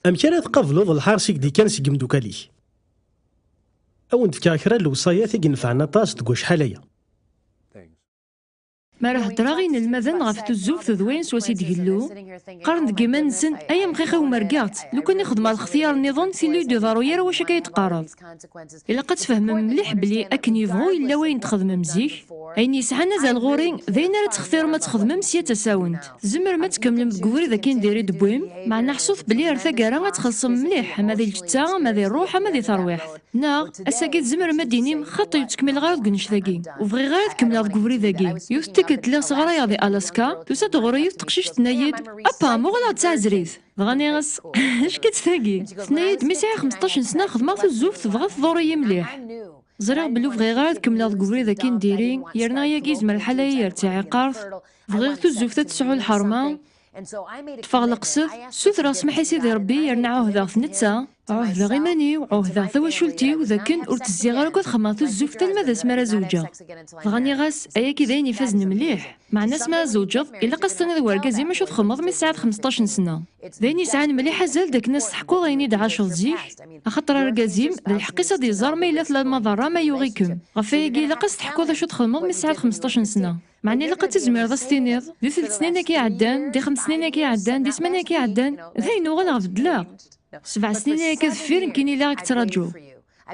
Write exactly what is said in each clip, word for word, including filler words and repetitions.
Amek ara tqableḍ lḥers i k-d-ikkan seg imeddukal-ik? Ad wen-d-fkeɣ kra n lewṣayat i inefɛen aṭas deg wacḥal-aya. Mi ara heddreɣ i yinelmaden ɣef tuzzuft d wayen s was i d-gellu, qqaren deg yiman-nsen, ay amxixiw, mergeɣ-tt, lukan i xedmeɣ lextyar nniḍen, tili ur d-iḍerru ara wacu akka i d-teqqareḍ. Ilaq ad tfehmem mliḥ belli akken yebɣu yella wayen txedmem zik, ayen yesɛan azal ɣur-i, d ayen ara textirem ad txedmem sya d tasawent. Tzemrem ad tkemmlem deg ubrid akin diri d-wwim, meɛna ḥṣut belli ar taggara ad txellṣem mliḥ, ama di lǧetta, ama di ṛṛuḥ, ama di terwiḥt. Neɣ, ass-agi tzemrem ad d-tinim, xaṭi, ur ttkemmileɣ ara deg annect-agi. Ur bɣiɣ ara ad kemmleɣ deg ubrid-agi. Yiwet n tikkelt lliɣ sɣarayeɣ di Alaska, tusa-d ɣur-i yiwet n teqcict tenna-yi-d, apa, muɣel-aɣ-d taɛezrit! Dɣa nniɣ-as, acu-tt tagi? Tenna-yi-d, mi sɛiɣ xmesṭac n sna xedmeɣ tuzzuft, debɣa tḍurr-iyi mliḥ. Ẓriɣ belli ur bɣiɣ ara ad kemmleɣ deg ubrid-agi n diri, yerna ayagi yezmer lḥal ad iyi-yerr d tiɛiqert. Bɣiɣ tuzzuft ad tesɛu lḥerma. Ṭṭfeɣ leqsed, ssutreɣ ssmaḥ i Sidi Ṛebbi, yerna ɛuhdeɣ-t netta, ɛuhdeɣ iman-iw, ɛuhdeɣ tawacult-iw d akken ur ttezziɣ ara akk ad xedmeɣ tuzzuft alma d asmi ara zewǧeɣ. Dɣa nniɣ-as, ayagi d ayen ifazen mliḥ. Meɛna asmi ara tzewǧeḍ, ilaq ad s-tiniḍ i wergaz-im acu txedmeḍ mi tesɛiḍ xmesṭac n sna. D ayen yesɛan mliḥ azal d akken ad s-teḥkuḍ ayen i d-tɛaceḍ zik, axaṭer argaz-im d lḥeqq-is ad iẓer ma yella tella lmaḍerra ma yuɣ-ikem. Ɣef wayagi, ilaq ad s-teḥkuḍ acu txedmeḍ mi tesɛiḍ xmesṭac n sna. Meɛna ilaq ad tizmireḍ ad s-tiniḍ, di telt snin-agi iɛeddan, di xemt snin-agi iɛeddan, di ssmana-agi iɛeddan, dayen uɣaleɣ beddleɣ. Sebɛa snin-agi deffir nekkini lliɣ ad k-ttraǧuɣ.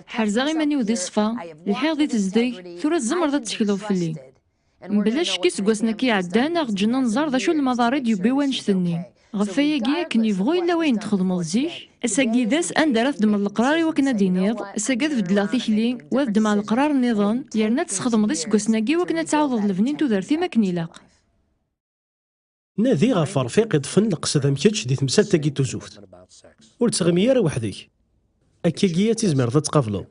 Ḥerzeɣ iman-iw di ṣṣfa, lḥiɣ di tezdeg, tura tzemreḍ ad tettekleḍ fell-i. Mebla ccek iseggasen-agi iɛeddan aɣ-ǧǧen ad nẓer d acu lmaḍar i d-yewwi wannect-nni. Ɣef wayagi, akken yebɣu yella wayen txedmeḍ zik, ass-agi d ass anda ara tdemmeḍ leqrar i wakken ad d-tiniḍ, ass-agi ad beddleɣ tikli, wa ad ddmeɣ leqrar nniḍen, yerna ad tesxedmeḍ iseggasen-agi i wakken ad tɛawdeḍ lebni n tudert-im akken ilaq. Nadi ɣef urfiq iṭṭfen leqsed am kečč di temsalt-agi n tuzzuft. Ur ttɣimi ara weḥd-k. Akkagi ad tizmireḍ ad tqableḍ.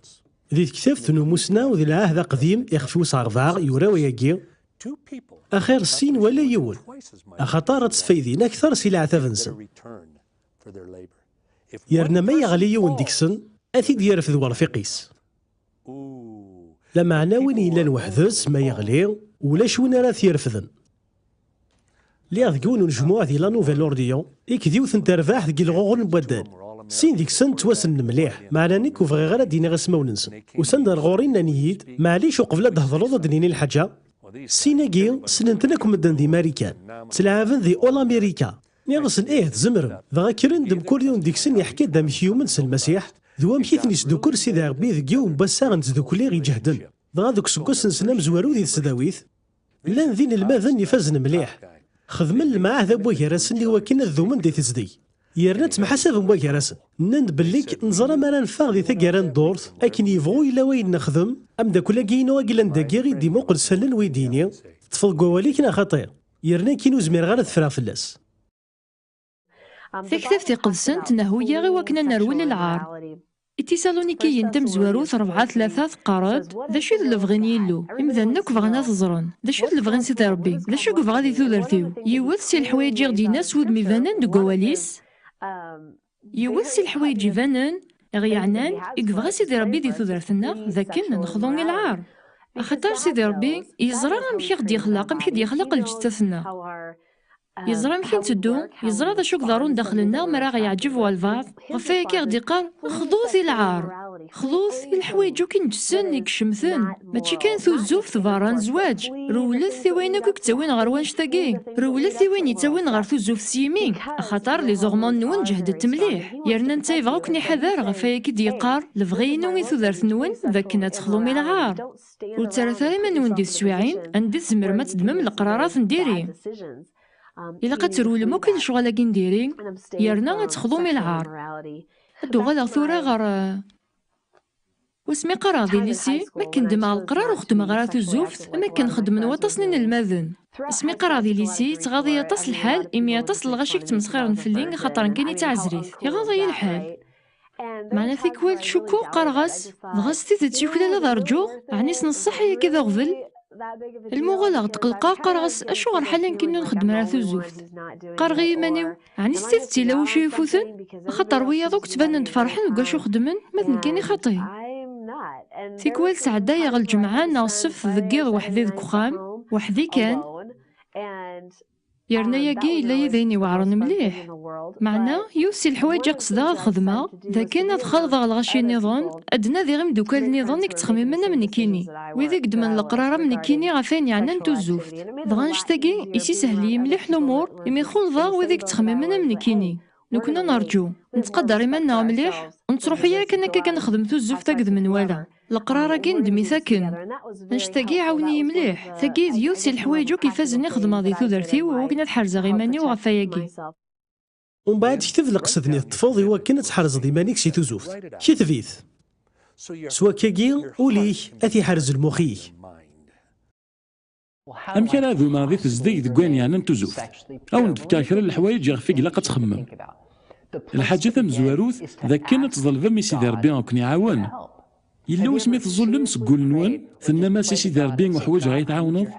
Di tektabt n umusnaw di lɛahd aqdim ixef wis ṛebɛa yura wayagi, axir sin wala yiwen, axaṭer ad ttfaydin akter si leɛtab-nsen. Yerna ma yeɣli yiwen deg-sen, ad t-id-yerfed werfiq-is. Lameɛna win yellan weḥd-s ma yeɣli, ulac win ara t-yerfden. Lliɣ deg yiwen unejmuɛ di La Nouvelle-Orléans, i d yiwet n terbaɛt deg ilɣuɣen n waddal. Sin deg-sen ttwassnen mliḥ, meɛna nekk ur bɣiɣ ara ad d-iniɣ ismawen-nsen. Usan-d ar ɣur-i, nnan-iyi-d, maɛlic, uqbel ad d-thedreḍ ad d-nini lḥaǧa, sin-agi ssnen-ten akk medden di Marikan. Ttelɛaben di All America. Nniɣ-asen, ih, tzemrem. Dɣa kkren-d, mkul yiwen deg-sen yeḥka-d amek yumen s Lmasiḥ, d wamek i ten-isdukkel Sidi Ṛebbi deg yiwen n wassaɣ n tdukli iǧehden. Dɣa deg useggas-nsen amezwaru di tesdawit, llan d inelmaden ifazen mliḥ. Xedmen lemɛahda n wagar-asen i wakken ad dumen di tezdeg. Yerna ttemḥasaben wagar-asen. Nnan-d belli neẓra mi ara neffeɣ di taggara n ddurt, akken yebɣu yella wayen nexdem, ameddakel-agi-inu i yellan dagi i d-imuqel s allen u i d-yenni, teṭṭfeḍ deg wawal-ik neɣ xaṭi? Yerna nekkini ur zmireɣ ara ad ffreɣ fell-as. Taktabt iqedsen tenehhu-yaɣ i wakken ad nerwel lɛar. I Tisalunikiyen tamezwarut rebɛa tlata teqqar-d, d acu i d lebɣi n Yillu? Imdanen akk bɣan ad t-ẓren. D acu i d lebɣi n Sidi Ṛebbi? D acu i yebɣa di tudert-iw? Yiwet si leḥwayeǧ i ɣ-d-yenna s wudem ibanen deg wawal-is, yiwet si leḥwayeǧ ibanen, i ɣ-yeɛnan, i yebɣa Sidi Ṛebbi di tudert-nneɣ, d akken nexḍu i lɛar. Axaṭer Sidi Ṛebbi yeẓra amek i ɣ-d-yexlaq, amek i d-yexlaq lǧettat-nneɣ. Yeẓra amek i netteddu, yeẓra d acu i iḍerrun daxel-nneɣ mi ara ɣ-yeɛǧeb walbeɛḍ. Ɣef wayagi i ɣ-d-iqqar, xḍut i lɛar. Xḍut i leḥwayeǧ akk ineǧsen i icemten. Mačči kan tuzzuft berra n zzwaǧ. Rewlet i wayen akk i yettawin ɣer wannect-agi. Rewlet i wayen yettawin ɣer tuzzuft s yimi. Axaṭer les hormones-nwen ǧehdet mliḥ. Yerna netta yebɣa ad ken-iḥader, ɣef wayagi i d-yeqqar, lebɣi-inu i tudert-nwen d akken ad texḍum i lɛar. Ur ttarrat ara iman-nwen di teswiɛin anda i tzemrem ad teddmem leqrarat n diri. Ilaq ad trewlem akk i lecɣal-agi n diri, yerna ad texḍum i lɛar. Ad d-uɣaleɣ tura ɣer, uh, wasmi qqareɣ di lisi, mi akken ddmeɣ leqrar ur xeddmeɣ ara tuzzuft, am akken xeddmen waṭas n inelmaden. Asmi qqareɣ di lisi, yettɣaḍ-iyi aṭas lḥal, imi aṭas n lɣaci i yettmesxiren fell-i, axaṭer nekkini d taɛezrit. Iɣaḍ-iyi lḥal. Meɛna tikwal ttcukkuɣ, qqareɣ-as, dɣa s tidet yuklal ad rǧuɣ? Ɛni s neṣṣaḥ ayagi d aɣbel? Almi uɣaleɣ tqelqeɣ, qqareɣ-as, acuɣer ḥala nekkini ur nxeddem ara tuzzuft? Qqareɣ i yiman-iw, ɛni s tidet yella wacu ifuten? Axaṭer wiyaḍ akk ttbanen-d ferḥen deg wacu xeddmen, ma d nekkini xaṭi. Tikwal sɛeddayeɣ lǧemɛa neɣ ssebt deg yiḍ weḥd-i deg uxxam, weḥd-i kan. Yerna yagi yella-yi d ayen iweɛren mliḥ. Meɛna, yiwet si leḥwayeǧ i qesdeɣ ad xedmeɣ, d akken ad xalḍeɣ lɣaci nniḍen, ad d-nadiɣ imeddukal nniḍen i yettxemmimen am nekkini, wid i yeddmen leqrar am nekkini ɣef wayen yeɛnan tuzzuft. Dɣa annect-agi, yessishel-iyi mliḥ lumuṛ, imi xulḍeɣ wid i yettxemmimen am nekkini. Nekkni nerǧu, nettqadar iman-nneɣ mliḥ, ur nettruḥu ara kan akka ad nexdem tuzzuft akked menwala. Leqrar-agi neddem-it akken. Annect-agi iɛawen-iyi mliḥ. Tagi d yiwet si leḥwayeǧ akk ifazen i xedmeɣ di tudert-iw i wakken ad ḥerzeɣ iman-iw ɣef wayagi. Umbeɛd kteb leqsed-nni teṭṭfeḍ i wakken ad tḥerzeḍ iman-ik si tuzzuft. Ketb-it. S wakkagi, ul-ik ad t-iḥerz lmux-ik. Amek ara dumeɣ di tezdeg deg wayen yeɛnan tuzzuft? Ad wen-d-fkeɣ kra n leḥwayeǧ ɣef i ilaq ad txemmem. Lḥaǧa tamezwarut d akken ad tḍelbem i Sidi Ṛebbi ad ken-iɛawen. Yella wasmi teẓẓullem seg wul-nwen, tennam-as i Sidi Ṛebbi uḥwaǧeɣ ad yi-tɛawneḍ?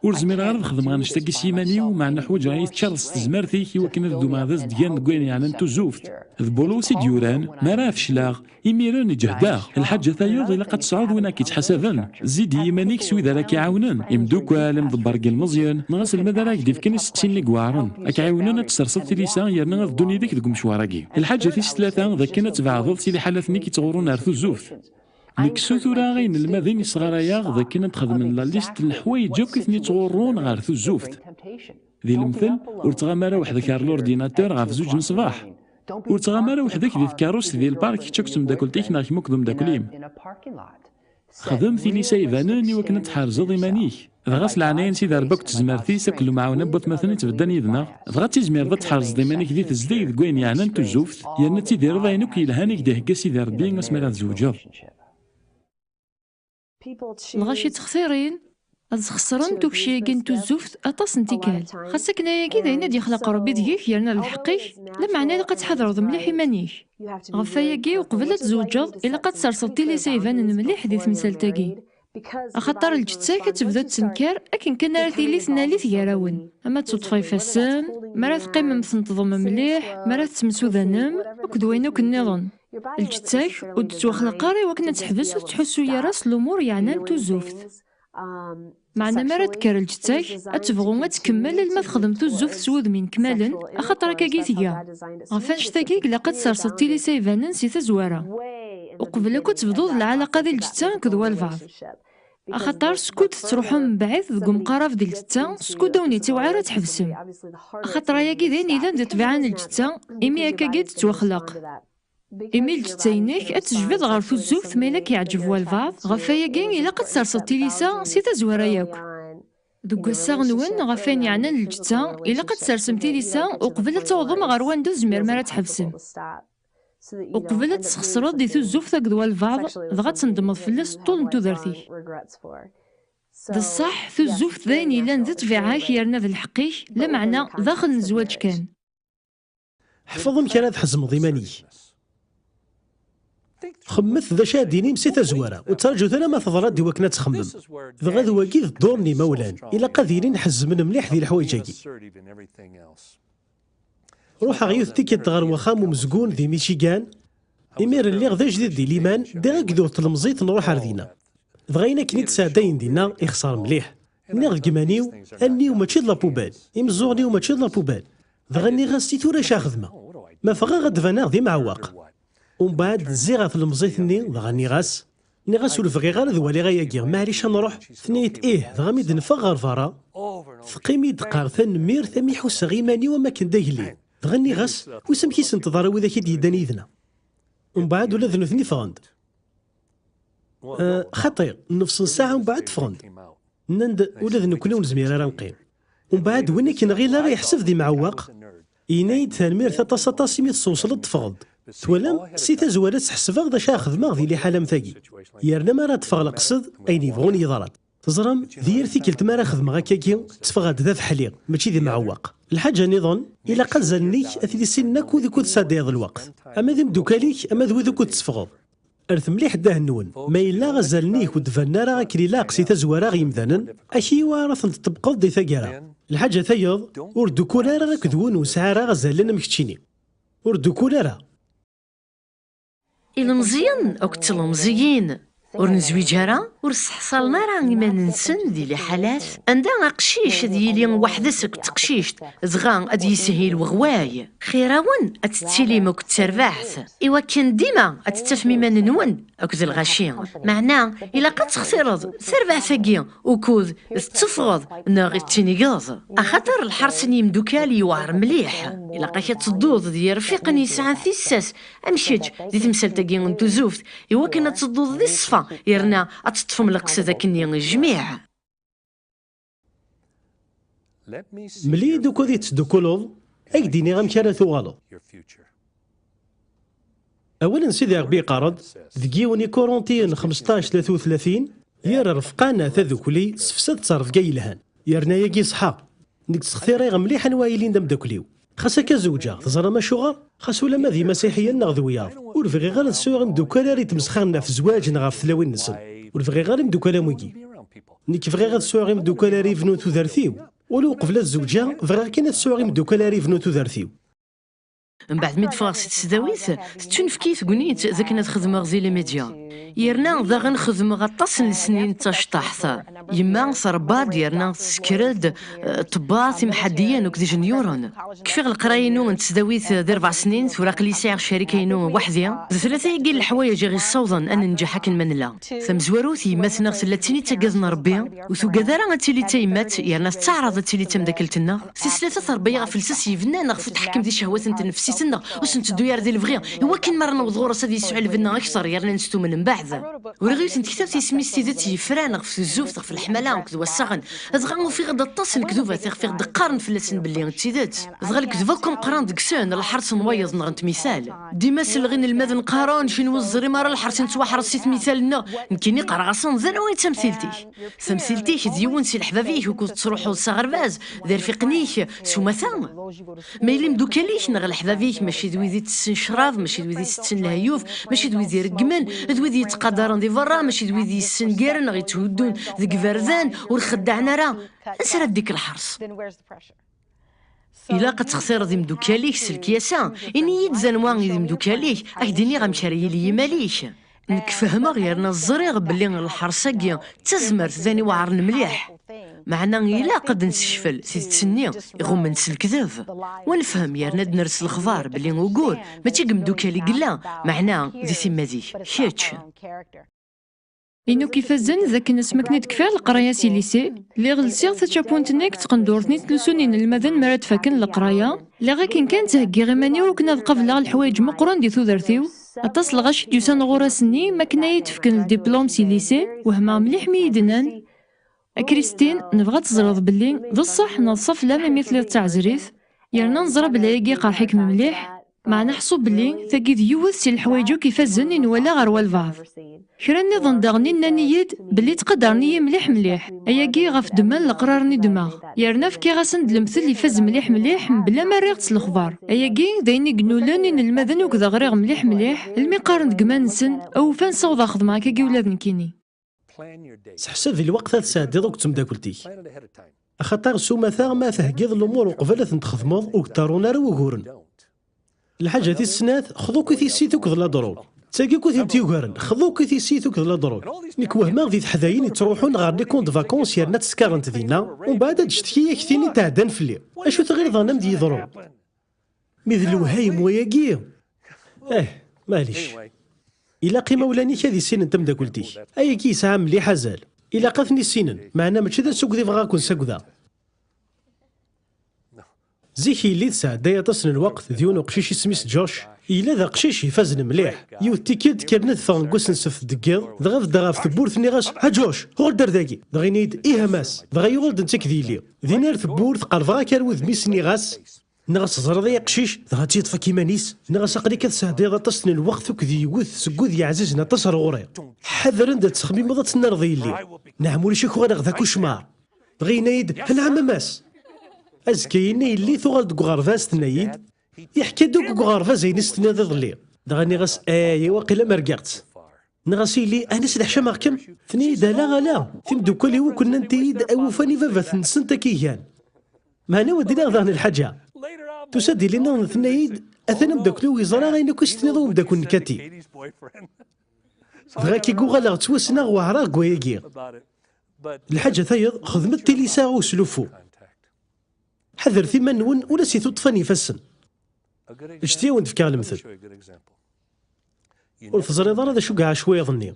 Ur zmireɣ ara ad xedmeɣ annect-agi s yiman-iw, meɛna ḥwaǧeɣ ad yi-teččareḍ s tezmert-ik i wakken ad dumeɣ d azedgan deg wayen yeɛnan tuzzuft. D Bulus i d-yuran, mi ara fecleɣ, imiren i ǧehdeɣ. Lḥaǧa tayeḍ ilaq ad tesɛuḍ win ad k-ittḥasaben. Zzi-d i yiman-ik s wid ara k-iɛawnen, imdukkal, imḍebber deg yilmeẓyen, neɣ aselmad ara ak-d-ifken isteqsiyen-nni iweɛren. Ad k-ɛiwnen ad tesserseḍ tilisa yerna ad ddun yid-k deg umecwar-agi. Lḥaǧa tis tlata d akken ad tbeɛdeḍ si liḥalat-nni i k-ittɣurrun ar tuzzuft. Nekk ssutureɣ i inelmaden i sɣarayeɣ d akken ad xedmen la liste n leḥwayeǧ akk i ten-ittɣurrun ɣer tuzzuft. Di lemtel, ur ttɣama ara weḥd-k ar l'ordinateur ɣef zuǧ n ṣṣbeḥ. Ur ttɣama ara weḥd-k di tkeṛṛust di lpark kečč akked tmeddakelt-ik neɣ kemm akked umeddakel-im. Xdem tilisa ibanen i wakken ad tḥerzeḍ iman-ik. Dɣa s leɛnaya n Sidi Ṛebbi akked tezmert-is akked lemɛawna n watmaten i ttbeddan yid-neɣ, dɣa ad tizmireḍ ad tḥerzeḍ iman-ik di tezdeg deg wayen yeɛnan tuzzuft, yerna ad tidireḍ ayen akk yelhan i k-d-ihegga Sidi Ṛebbi asmi ara tzewǧeḍ. Lɣaci ttextirin ad sxeṣren tukci-agi n tuzzuft aṭas n tikkal. Xas akken ayagi d ayen i d-yexleq Ṛebbi deg-k yerna d lḥeqq-ik, lameɛna ilaq ad tḥadreḍ mliḥ iman-ik. Ɣef wayagi, uqbel ad tzewǧeḍ, ilaq ad tserseḍ tilisa ibanen mliḥ di temsalt-agi. Axaṭer lǧetta-k ad tebdu tettenkar akken kan ara tili tnalit gar-awen. Ama ad teṭṭfeḍ ifassen, mi ara teqqimem tneṭḍem mliḥ, mi ara tettemsudanem, akked wayen akk nniḍen. Lǧetta-k ur d-tettwaxleq ara i wakken ad teḥbes ur tettḥussu ara s lumuṛ yeɛnan tuzzuft. Meɛna mi ara d-tekker lǧetta-k, ad tebɣu ad tkemmel alma texdem tuzzuft s wudem inkmalen, axaṭer akkagi i tga. Ɣef annect-agi i ilaq ad tserseḍ tilisa ibanen si tazwara. Uqbel akk ad tebduḍ lɛalaqa di lǧetta akked walbeɛḍ. Axaṭer skud tettruḥum mebɛid deg umqarab d lǧetta, skud ur wen-ittewɛir ad tḥebsem. Axaṭer ayagi d ayen yellan di ṭṭbiɛa n lǧetta, imi akkagi i d-tettwaxleq. Imi lǧetta-inek ad tejbed ɣer tuzzuft ma yella k-yeɛǧeb walbeɛḍ, ɣef wayagi ilaq ad tserseḍ tilisa si tazwara yakk. Deg wassaɣ-nwen, ɣef wayen yeɛnan lǧetta, ilaq ad tsersem tilisa uqbel ad tawḍem ɣer wanda ur tezmirem ara ad tḥebsem. Uqbel ad tesxeṣreḍ di tuzzuft akked walbeɛḍ, dɣa ad tendmeḍ fell-as ṭṭul n tudert-ik. D ṣṣeḥ, tuzzuft d ayen yellan di ṭṭbiɛa-k yerna d lḥeqq-ik, lameɛna daxel n zzwaǧ kan. Ḥfeḍ amek ara tḥezmeḍ iman-ik. Xemmet d acu ara d-tinim si tazwara, ur ttraǧut ara ma teḍra-d i wakken ad txemmem. Dɣa d wagi d ddur n imawlan, ilaq ad ilin ḥezmen mliḥ di leḥwayeǧ-agi. Ruḥeɣ yiwet tikkelt ɣer wexxam umezgun di Michigan. Imir lliɣ d ajdid di liman, ddiɣ akked tlemẓit nruḥ ar dinna. Dɣa ayen akken i d-sɛeddayen dinna, ixṣer mliḥ. Nniɣ deg iman-iw, allen-iw mačči d la poubelle, imeẓẓuɣen-iw mačči d la poubelle. Dɣa nniɣ-as i tura acu ara xedmeɣ? Ma ffɣeɣ ad d-baneɣ d imɛewweq. Umbeɛd zziɣ ɣer tlemẓit-nni, dɣa nniɣ-as, nniɣ-as ur bɣiɣ ara ad waliɣ ayagi, maɛlic ad nruḥ. Tenna-yi-d ih, dɣa mi d-neffeɣ ɣer berra, teqqim-iyi-d teqqar tanemmirt imi ḥusseɣ iman-iw am akken d agellid. Dɣa nniɣ-as, wissen amek i sen-teḍra widak i d-yeddan yid-neɣ? Umbeɛd ula d nutni ffɣen-d. Eh, xaṭi, nnefṣ n ssaɛa umbeɛd ffɣen-d. Nnan-d, ula d nekkni ur nezmir ara ad neqqim. Umbeɛd win akken ɣileɣ yeḥseb d imɛewweq, yenna-yi-d tanemmirt aṭas aṭas imi tessewṣleḍ teffɣeḍ-d. Twalam, si tazwara ttḥesbeɣ d acu ara xedmeɣ di liḥala am tagi. Yerna mi ara ṭṭfeɣ leqsed, ayen yebɣun yeḍra-d. Teẓram, di yir tikkelt mi ara xedmeɣ akkagi, tteffɣeɣ-d d abeḥli, mačči d imɛewweq. Lḥaǧa nniḍen, ilaq azal-nnek ad t-id-issinen akk wid ukud tesɛeddayeḍ lweqt, ama d imeddukal-ik, ama d wid ukud teffɣeḍ. Rret mliḥ ddehn-nwen. Ma yella azal-nnek ur d-banen ara akken ilaq si tazwara ɣer yimdanen, amek ara tent-tṭebbqeḍ di taggara? Lḥaǧa tayeḍ, ur ddukul ara akked win ur nesɛi ara azalen am keččini. Ur ddukul ara. Ilemẓiyen akked tlemẓiyin. Ur nezwiǧ ara, ur sseḥṣalen ara iman-nsen di liḥalat anda aqcic ad yili weḥd-s akked teqcict, dɣa ad yishil weɣway. Xir-awen ad tettilim akked terbaɛt, iwakken dima ad tettafem iman-nwen akked lɣaci. Meɛna, ilaq ad textireḍ tarbaɛt-agi ukud tetteffɣeḍ neɣ i tettinigeḍ. Axaṭer lḥers n yimdukal yewɛer mliḥ. Ilaq-ak ad tedduḍ d yirfiqen yesɛan tissas am kečč di temsalt-agi n tuzuft, iwakken ad tedduḍ di ṣṣfa, yerna ad teṭṭfem leqsed akkenni i jmiɛ. Mel-iyi-d ukud i tettdukkuleḍ, ad k-d-iniɣ amek ara tuɣaleḍ. Awal n Sidi Ṛebbi yeqqar-d, deg yiwen i Kurintiyen xmesṭac tlata u tlatin, yir refqan tadukli tessefsad ttrebga yelhan, yerna ayagi iṣeḥḥa. Nekk ttextiriɣ mliḥ anwa ilin d ameddakel-iw. Xas akka zewǧeɣ, teẓram acuɣer? Xas ulamma d imasiḥiyen neɣ d wiyaḍ, ur bɣiɣ ara ad sɛuɣ imeddukal ara itmesxaren ɣef zzwaǧ neɣ ɣef tlawin-nsen. Ur bɣiɣ ara imeddukal am wigi. Nekk bɣiɣ ad sɛuɣ imeddukal ara yebnun tudert-iw. Ula uqbel ad zewǧeɣ, bɣiɣ kan ad sɛuɣ imeddukal ara yebnun tudert-iw. Mbeɛd mi d-ffɣeɣ si tesdawit, tettunefk-iyi tegnit d akken ad xedmeɣ di les médias. Yerna daɣen xedmeɣ aṭas n lesnin d taceṭṭaḥt. Yemma tṛebba-d yerna tessker-d, eh, tebbaḍ imḥaddiyen akked ijenyuren. Kfiɣ leqraya-inu n tesdawit di rebɛa snin, tura aql-i sɛiɣ ccarika-inu weḥd-i. D tlata-agi n leḥwayeǧ i ɣ-yessawḍen ad nenǧeḥ akken ma nella. Tamezwarut, yemma-tneɣ tella d tin yettaggaden Ṛebbi, ur tugad ara ad tili d tayemmat, yerna tettaɛraḍ ad tili d tameddakelt-nneɣ. Tis tlata, terba-yaɣ ɣef lsas yebnan ɣef uteḥkem di ccehwat n tnefsit-nneɣ, ur s-netteddu ara di lebɣi, iwakken mi ara naweḍ ɣur-s ad yesɛu lbenna akteṛ, yerna ad nestumen mbeɛd. Uriɣ yiwet n tektabt isem-is Tidet yefran ɣef tuzzuft, ɣef leḥmala akked wassaɣen. Dɣa ufiɣ-d aṭas n lekdubat iɣef i ɣ-d-qqaren fell-asen belli d tidet. Dɣa lekdeb akk ameqqran deg-sen, lḥers n wayeḍ neɣ n tmital. Dima selleɣ inelmaden qqaren, kenwi ur teẓrim ara lḥers i nettwaḥres si tmital-nneɣ. Nekkini qqareɣ-asen, d anwa i d tamtilt-ik? Tamtilt-ik d yiwen si leḥbab-ik ukud tettruḥuḍ s aɣerbaz, d irfiqen-ik, s umata. Ma yella imdukal-ik neɣ leḥbab-ik mačči d wid itessen ccrab, mačči d wid itetten lehyuf, mačči d wid ireggmen, d wid yettqadaren di berra, mačči d wid yessengaren neɣ yetthuddun deg iberdan, ur xeddɛen ara, ansi ara d-ikk lḥers? Ilaq ad textireḍ imdukal-ik s lekyasa. Ini-yi-d d anwa i d imdukal-ik, ad k-d-iniɣ amek ara yili yimal-ik. Nekk fehmeɣ yerna ẓriɣ belli lḥers-agi d tazmert d ayen iweɛren mliḥ. Meɛna ilaq ad d-nessekfel tidet-nni iɣummen s lekdeb. Wa nefhem yerna ad d-ners lexbar belli ugur mačči deg imdukal i yella, meɛna di timmad-ik kečč. Inuk ifazen d akken asmi akken i d-kfiɣ leqraya si lycée, lliɣ lsiɣ tačapunt-nni deg tqendurt-nni ttlusun inelmaden mi ara d-faken leqraya. Lliɣ akken kan ttheggiɣ iman-iw akken ad qableɣ leḥwayeǧ meqqren di tudert-iw. Aṭas n lɣaci d-yusan ɣur-s-nni mi akken ay d-fken ldiplum si lycée, wehmeɣ mliḥ mi yi-d-nnan: A Christine, nebɣa ad teẓreḍ belli d ṣṣeḥ neḍsa fell-am imi telliḍ d taɛezrit, yerna neẓra belli ayagi iqerḥ-ikem mliḥ. Meɛna ḥṣu belli tagi d yiwet si leḥwayeǧ akk ifazen i nwala ɣer walbeɛḍ. Kra nniḍen daɣen i nnan-iyi-d belli ttqadaren-iyi mliḥ mliḥ. Ayagi ɣef ddemma n leqrar-nni ddmeɣ, yerna fkiɣ-asen-d lemtel ifaz mliḥ mliḥ mebla ma rriɣ-d s lexbar. Ayagi d ayen i inulen inelmaden ukud ɣriɣ mliḥ mliḥ, almi qqaren deg iman-nsen, awufan ssawḍeɣ xedmeɣ akkagi ula d nekkini. Seḥseb i lweqt ad tesɛeddiḍ akked temdakelt-ik. Axaṭer s umata ma theggiḍ lumuṛ uqbel ad ten-txedmeḍ, ur k-ḍerrun ara wuguren. Lḥaǧa tis snat, xḍu akk i tissit akked la drogue. D tagi akk i tent-yugaren, xḍu akk i tissit akked la drogue. Nekk wehmeɣ di teḥdayin yettruḥun ɣer les camps de vacances yerna ttekkarent dinna, umbeɛd ad d-tcetki ad k-tini tɛeddan fell-i. Acu tɣileḍ ɣer am d-yeḍru? Mi d lewhayem wayagi? Eh, maɛlic. Ilaq imawlan-ik ad issinen tamdakelt-ik. Ayagi yesɛa mliḥ azal. Ilaq ad ten-issinen, meɛna mačči d asuged i bɣiɣ ad ken-sagdeɣ. Zik yelli tesɛedday aṭas n lweqt d yiwen uqcic isem-is Josh. Yella d aqcic ifazen mliḥ. Yiwet tikkelt kkren ad ffɣen deg wass n ssebt deg yiḍ, dɣa beddeɣ ɣef tewwurt, nniɣ-as: "A Josh, uɣal-d ar dagi!" Dɣa yenna-yi-d: "Ih a Mass." Dɣa yuɣal-d netta akked yelli. Din ar tewwurt, qerbeɣ-ak ar wudem-is, nniɣ-as: Nniɣ-as: "Teẓriḍ ay aqcic, dɣa ad tt-yeṭṭef akk iman-is." Nniɣ-as: "Aql-ik ad tesɛeddiḍ aṭas n lweqt akked yiwet seg wid yeɛzizen aṭas ar ɣur-i. Ḥader anda ad txemmimeḍ ad tennaleḍ yelli. Nɛam ulac-ak uɣaleɣ d akucmar." Dɣa yenna-yi-d: "Anɛam a Mass." Azekka-inna yelli tuɣal deg uɣerbaz, tenna-yi-d: "Yeḥka-d akk deg uɣerbaz ayen i s-tenniḍ iḍelli." Dɣa nniɣ-as: "Ay, waqila ma rgaɣ-tt." Nniɣ-as i yelli: "Ɛni sdeḥcameɣ-kem?" Tenna-yi-d: "Ala, ala, timdukal-iw akk nnant-iyi-d awufan i baba-tnsent akka i gan." Meɛna wa d-iniɣ daɣen lḥaǧa. Tusa-d yelli-nniḍen tenna-yi-d: "Atan ameddakel-iw yeẓra ayen akk i s-tenniḍ i umeddakel n Cathy." Dɣa kig uɣaleɣ ttwassneɣ weɛreɣ deg wayagi. Lḥaǧa tayeḍ, xedmet tilisa i uslufu. Ḥadret iman-nwen ula si tuṭṭfa n ifassen. Ǧǧet-iyi ad wen-d-fkeɣ lemtel. Ur teẓriḍ ara d acu i iɛac wayeḍ-nni.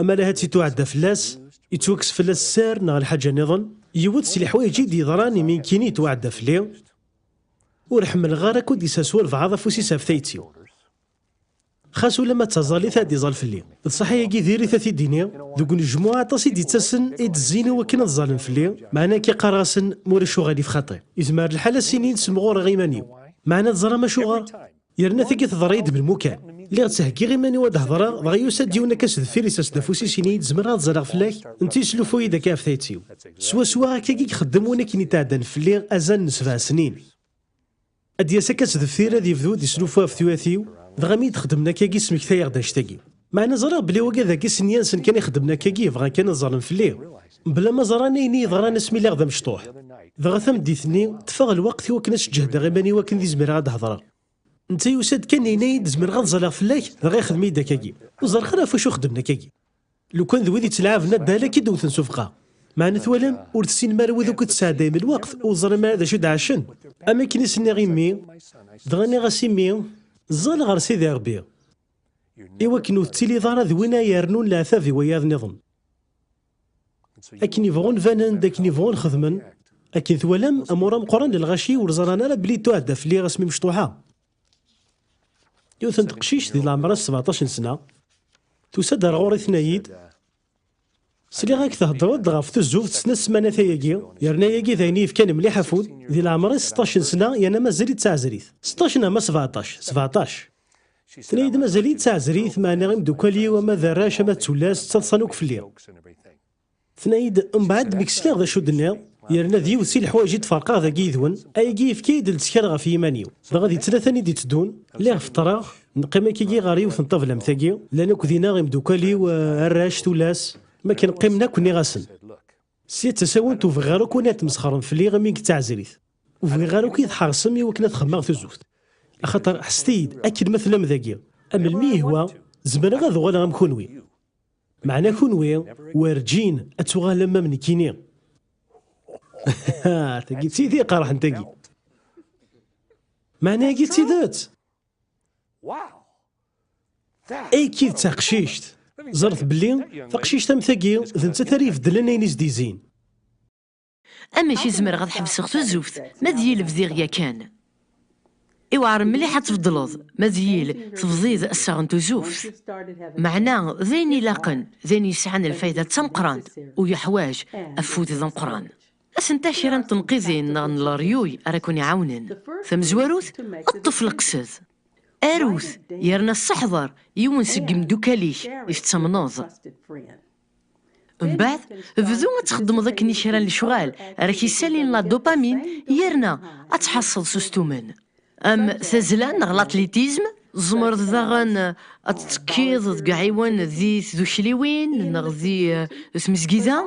Ama la ad tt-ittuɛedda fell-as, ittwakkes fell-as sser neɣ lḥaǧa nniḍen, yiwet si leḥwayeǧ i d-yeḍran imi nekkini yettwaɛedda fell-i. Ur ḥemmleɣ ara akk ad d-isers walbeɛḍ afus-is ɣef tayet-iw. Xas ulamma d taẓallit ad d-iẓal fell-i. D ṣṣeḥ ayagi diri-t ad t-id-iniɣ, deg unejmuɛ aṭas i d-ittasen i d-zzin i wakken ad ẓalen fell-i, meɛna akka qqareɣ-asen ma ulac uɣilif xaṭi. Izmer lḥal ad s-inin semɣureɣ iman-iw. Meɛna teẓram acuɣer? Yerna tagi teḍra-yi-d melmukan. Lliɣ ttheggiɣ iman-iw ad d-hedreɣ, dɣa yusa-d yiwen akka s deffir, isers-d afus-is, ini-yi-d zemreɣ ad ẓaleɣ fell-ak? Netta yeslufuy-iyi-d akka ɣef tayet-iw. Swaswa akkagi i ixeddem win akken yetɛeddan fell-i azal n sebɛa snin. Ad d-yas akka s deffir, ad yebdu ad yeslufu ɣef tuyat-iw, dɣa mi yi-d-xedmen akkagi smektayeɣ-d annect-agi. Meɛna ẓriɣ belli wagi d agi sin yid-sen kan ixeddmen akkagi, bɣan kan ad ẓalen fell-i. Mebla ma ẓran ayen i yi-yeḍran asmi lliɣ d amecṭuḥ. Dɣa tameddit-nni, ṭṭfeɣ lweqt i wakken ad sǧehdeɣ iman-iw akken d izmireɣ ad d-hedreɣ. Netta yusa-d kan yenna-yi-d zemreɣ ad ẓaleɣ fell-ak, dɣa ixdem-iyi-d akkagi. Ur ẓerreɣ ara ɣef wacu xeddmen akkagi. Lukan d wid yettlɛaben addal akka i d-wten s ufeqqa. Meɛna twalam, ur tessinem ara wid akk i tesɛeddayem lweqt, ur teẓrim ara d acu i d-ɛacen. Am akken i s-nniɣ i mmi, dɣa nniɣ-as i mmi, ẓẓal ɣer Sidi Ṛebbi, i wakken ur tettiliḍ ara d win ara yernun leɛtab i wayeḍ nniḍen. Akken i bɣun banen-d, akken i bɣun xedmen. Akken twalam, amur ameqqran n lɣaci ur ẓran ara belli yettuɛedda fell-i asmi mecṭuḥa. Yiwet n teqcict di leɛmer-is sebɛeṭṭac n sna, tusa-d ar ɣur-i, tenna-yi-d, sliɣ-ak theddreḍ-d ɣef tuzzuft snat ssmanat ayagi, yerna ayagi d ayen i yefkan mliḥ afud, di leɛmer-is seṭṭac n sna, yerna mazal-itt d taɛezrit. Seṭṭac neɣ ma sebɛeṭṭac? Sebɛeṭṭac. Tenna-yi-d mazal-itt d taɛezrit, meɛna imeddukal-iw ama d arrac ama d tullas ttaḍsan akk fell-i. Tenna-yi-d, mbeɛd mi k-sliɣ d acu d-tenniḍ, yerna d yiwet si leḥwayeǧ i d-ferqeɣ dagi yid-wen, ayagi yefka-yi-d lettkal ɣef yiman-iw. Dɣa di ttlata-nni d-iteddun, lliɣ feṭṭreɣ, neqqim akkagi ɣer yiwet n ṭṭabla am tagi, llan akk dinna imeddukal-iw, eh, arrac, tullas, mi akken qqimen akk nniɣ-asen, sya d tasawent ur bɣiɣ ara akk win ad tmesxrem fell-i imi nekk d taɛezrit. Ur bɣiɣ ara akk i tḥersem i wakken ad xedmeɣ tuzzuft. Axaṭer ḥesset-iyi-d, akken ma tellam dagi, am melmi yehwa, zemreɣ ad uɣaleɣ am kunwi. Meɛna kunwi, werǧin ad tuɣalem am nekkini. Tagi d tidi iqerḥen tagi. Meɛna agi d tidet. Ay kid d taqcict. Ẓret belli taqcict am tagi d nettat ara ibeddlen ayen i s-d-izin. Amek i zemreɣ ad ḥebseɣ tuzzuft ma d yil bdiɣ yakan? Iweɛṛ mliḥ ad tbeddleḍ, ma d yil tebdiḍ assaɣ n tuzzuft. Meɛna d ayen ilaqen, d ayen yesɛan lfayda d tameqqrant, u yeḥwaǧ afud d ameqqran. Asent-a kra n tenqidin neɣ n leryuy ara ken-iɛawnen. Tamezwarut, ṭṭef leqsed. Arut, yerna sseḥḍer yiwen seg yimdukal-ik i tettamneḍ. Mbeɛd, bdu ad txeddmeḍ akken i kra n lecɣal ara k-issalin la dopamine, yerna ad tḥasseḍ s ustumen. Am tazzla neɣ l'athlétisme, tzemreḍ daɣen ad tettekkiḍ deg uɛiwen di tdukliwin neɣ di, eh, tmezgida.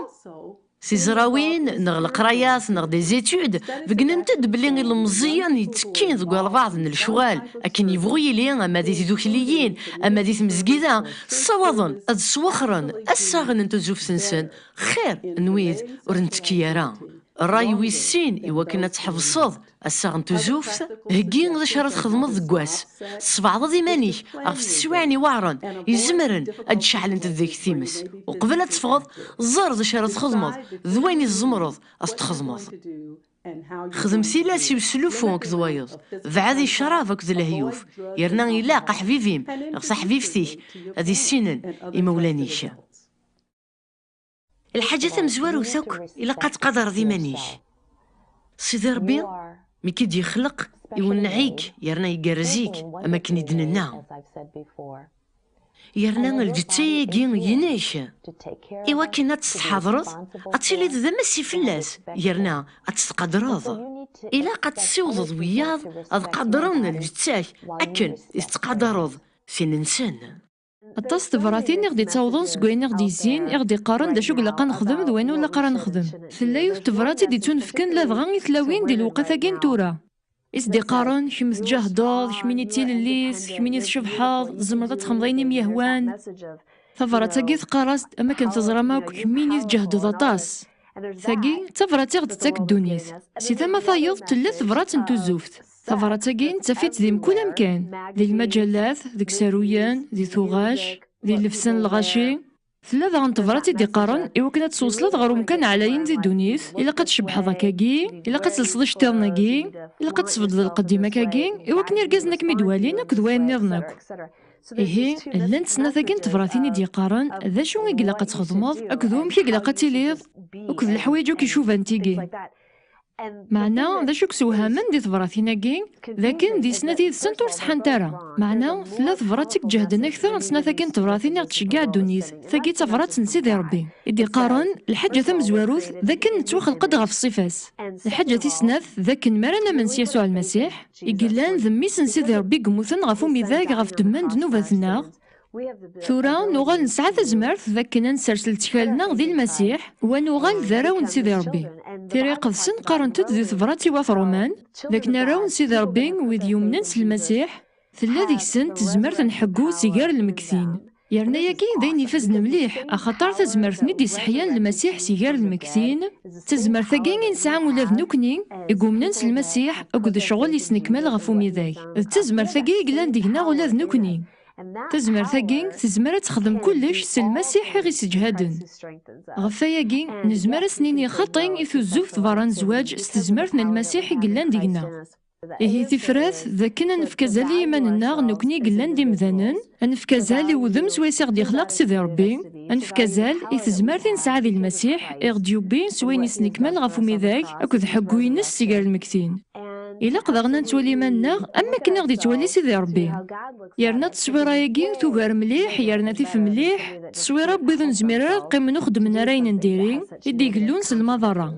Tiẓrawin neɣ leqrayat neɣ des études beggnen-d belli ilemẓiyen yettekkin deg walbeɛḍ n lecɣal akken yebɣu yili, ama di tdukliyin ama di tmezgida, ssawaḍen ad swaxren assaɣen n tuzzuft-nsen xir n wid ur nettekki ara. Ṛṛay wis sin i wakken ad tḥebseḍ assaɣ n tuzzuft, heggi d acu ara txedmeḍ deg wass. Tesbeɛdeḍ iman-ik ɣef teswiɛin iweɛṛen izemren ad d-ceɛlent deg-k times. Uqbel ad teffɣeḍ, ẓer d acu ara txedmeḍ d wayen i tzemreḍ ad t-txedmeḍ. Xdem tilas i uslufu akked wayeḍ. Beɛɛed i ccrab akked lehyuf. Yerna ilaq aḥbib-im neɣ taḥbibt-ik ad issinen imawlan-ik. Lḥaǧa tamezwarut akk, ilaq ad tqadreḍ iman-ik. Sidi Ṛebbi, mi k-id-yexleq, iwenneɛ-ik yerna igerrez-ik, am akken i d-nenna. Yerna lǧetta-agi inek. Iwakken ad tt-tḥadreḍ, ad tiliḍ d amassi fell-as, yerna ad tt-tqadreḍ. Ilaq ad tessiwḍeḍ wiyaḍ ad qadren lǧetta-k akken i tettqadareḍ tin-nsen. Aṭas tebratin i ɣ-d-ittawḍen seg wayen i ɣ-d-yezzin, i ɣ-d-iqqaren d acu i ilaq ad nexdem d wayen ur ilaq ara nexdem. Tella yiwet tebrat i d-ittunefken ladɣa i tlawin di lewqat-agi n tura. I s-d-iqqaren, kemm tǧehdeḍ, kemmini d tilellit, kemmini tcebḥeḍ, tzemreḍ ad txedmeḍ ayen i m-yehwan. Tabrat-agi teqqar-as-d, am akken teẓram akk, kemmini tǧehdeḍ aṭas. Tagi d tabrat i ɣ-d-tettak ddunit. Si tama tayeḍ tella tebrat n tuzzuft. Tabrat-agi nettaf-itt di mkul amkan, di lmaǧallat, deg isaruyen, di tuɣac, di llebsa n lɣaci. Tella daɣen tebrat i d-iqqaren, i wakken ad twesleḍ ɣer umkan ɛlayen di ddunit, ilaq ad tcebḥeḍ akkagi, ilaq ad telseḍ iceṭṭiḍen-agi, ilaq ad tesbeddeḍ lqedd-im akkagi, i wakken irgazen ad kem-id-walin akked wayen nniḍen akk. Ihi, llant snat-agi n tebratin i d-yeqqaren d acu i ilaq ad txedmeḍ akked wamek i ilaq ad tiliḍ akked leḥwayeǧ akk icuban tigi. Meɛna d acu i yessewhamen di tebratin-agi, d akken di snat yid-sent ur ṣeḥḥant ara. Meɛna tella tebrat i iǧehden akter n snat-agi n tebratin i ɣ-d-tceggeɛ ddunit, tagi d tabrat n Sidi Ṛebbi, i d-iqqaren lḥaǧa tamezwarut d akken nettwaxelq-d ɣef ṣṣifa-s. Lḥaǧa tis snat d akken mi ara namen s Yasuɛ Lmasiḥ, i yellan d Mmi-s n Sidi Ṛebbi i yemmuten ɣef umidag ɣef ddemma n ddnubat-nneɣ, tura nuɣal nesɛa tazmert d akken ad nsers lettkal-nneɣ di Lmasiḥ, u ad nuɣal d arraw n Sidi Ṛebbi. Tira Iqedsen qqarent-d di tebrat i wat Ṛuman d akken arraw n Sidi Ṛebbi, wid yumnen s Lmasiḥ, tella deg-sen tezmert n ḥeggu si gar lmegtin. Yerna-yagi d ayen ifazen mliḥ, axaṭer tazmert-nni d-iseḥyan Lmasiḥ si gar lmegtin, d tazmert-agi i nesɛa ula d nekkni i yumnen s Lmasiḥ akked ccɣel yesnekmal ɣef umidag. D tazmert-agi i yellan deg-neɣ ula d nekkni. Tazmert-agi tezmer ad texdem kullec s Lmasiḥ i ɣ-isseǧhaden. Ɣef wayagi, nezmer ad s-nini xaṭi i tuzzuft berra n zzwaǧ s tezmert n Lmasiḥ i yellan deg-neɣ. Ihi tifrat d akken ad nefk azal i yiman-nneɣ nekkni i yellan d imdanen, ad nefk azal i wudem s wayes i ɣ-d-ixlaq Sidi Ṛebbi, ad nefk azal i tezmert i nesɛa di Lmasiḥ i ɣ-d-yewwi s wayen yesnekmal ɣef umidag akked ḥeggu-ines si gar lmegtin. Ilaq daɣen ad nettwali iman-nneɣ am wakken i ɣ-d-ittwali Sidi Ṛebbi. Yerna tteswira-agi tugar mliḥ, yerna tif mliḥ tteswira n wid ur nezmir ara ad qqimen ur xeddmen ara ayen n diri, i d-igellun s lmaḍerra.